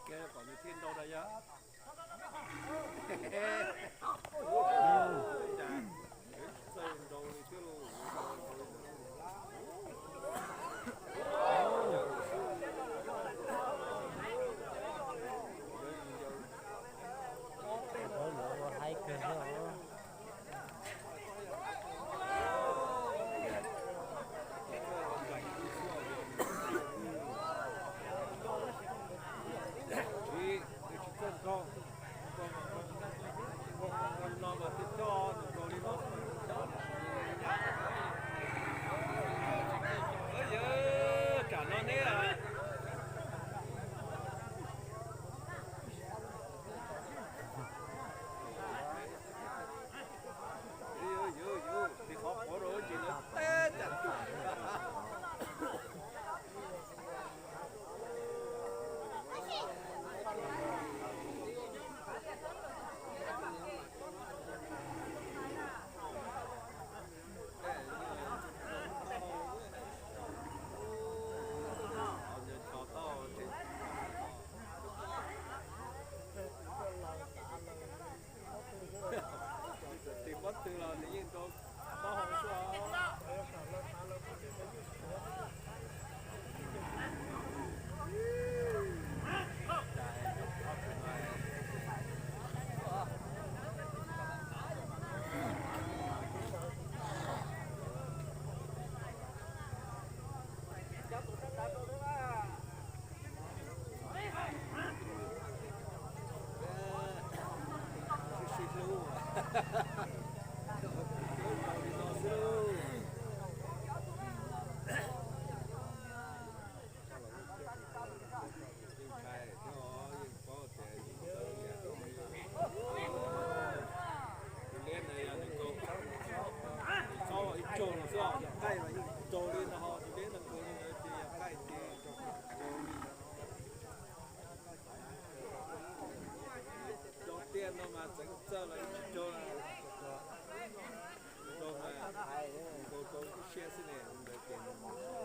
Kiag kom nws thiaj nrau da yog. Txawj nrau li thiab lauj. Haib kawg thiab. Tsis, tsis txawj nkaug. Nkaug no mas twb coj nkaug li no. Yawg, tsam no neb Yus, yus, tis qhov quav rau ces lawv teb tas tus. Tis pob tw los nws yeej nrau taub hau xwb os. Sib sib hlub. Hlub tau li no xwb. Ntshai thiab os, yeej paub tias tus liab ntawd yog nws nkaus, nws txob los ib tsaug no xwb, yog qaij mas yeej raug li no ho, tus liab no nkaus li ntawd ces yog qaij ces raug li. Cov tiaj no mas txeev txawj los yeej tsis raug. Nkaus mas nkaus rau ib siab xwb ne, ntawd ces nws mus xwb ne.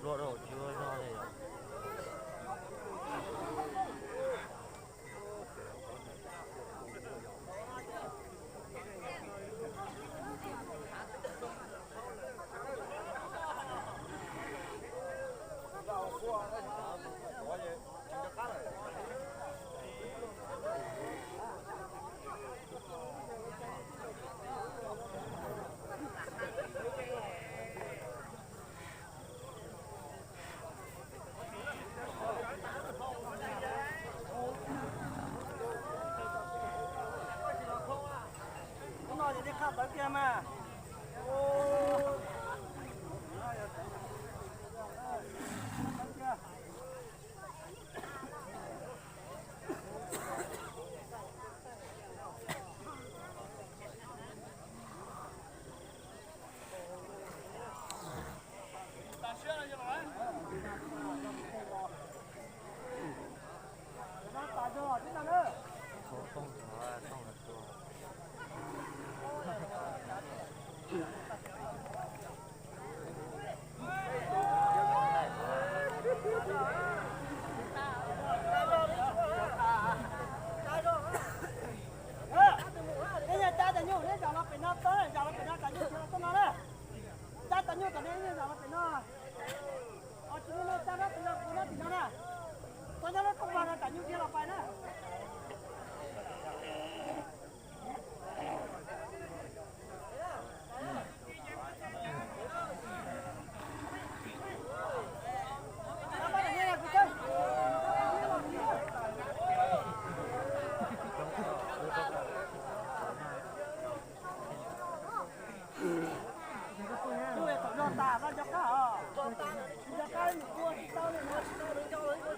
Luaj rau tsis ua zog li os. Cab tas nyuj, neb zam los pem no, zam los pem no, tas nyuj, tas no na. Cab tas nyuj tom nej, zam los pem no. Os, tsis muaj neeg cab nab tim no, kuv nab tim no na. Tuaj nyob lub rooj vag no, tas nyuj kiag los pais na. Tau yuav tau cab na, tsis xav thiab. Tau muab cab thiab mas txoj hlua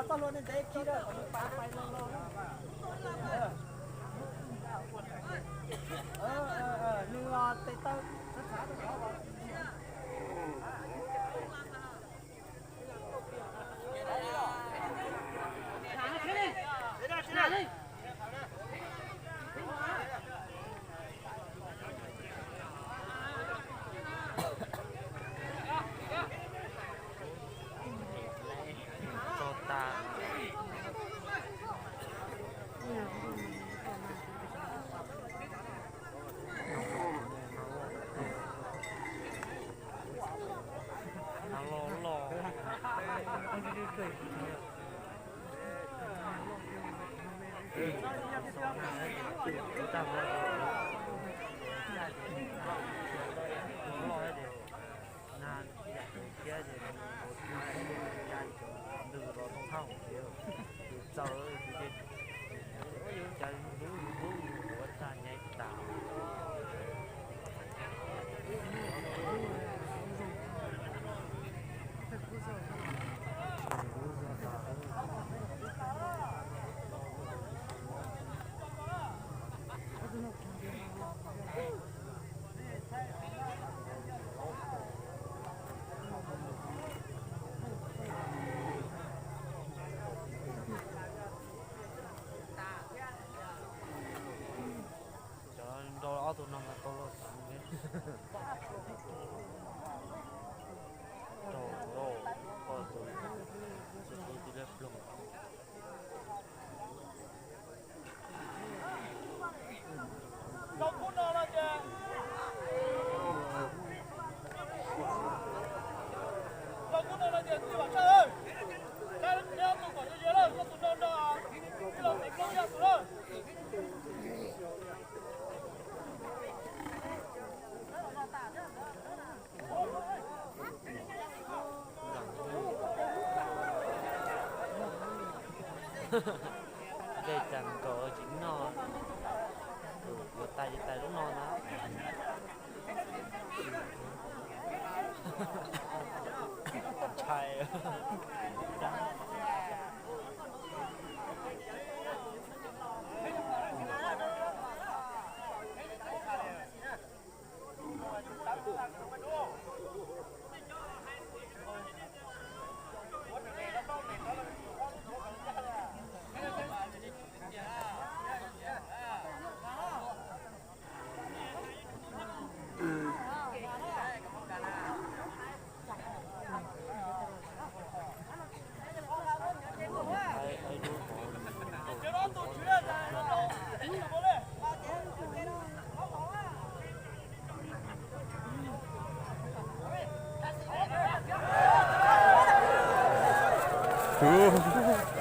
ntev ntev khi rau kom nws pais pais los los. Nws los tes taw txhav txhav rau qhov. Rau lawm, poj tus, tus tus tij laug ploog. Rau kub no no ces, rau kub no no ces tij Vam Tshaj, neb ob tug kom ze ze lawm, koj tus no no, tij laug Ntxawm Koob yog tus lawm. Ntes cas nkaus tsis noj, yuav tais ces tais lub no na. Ntshai. Tus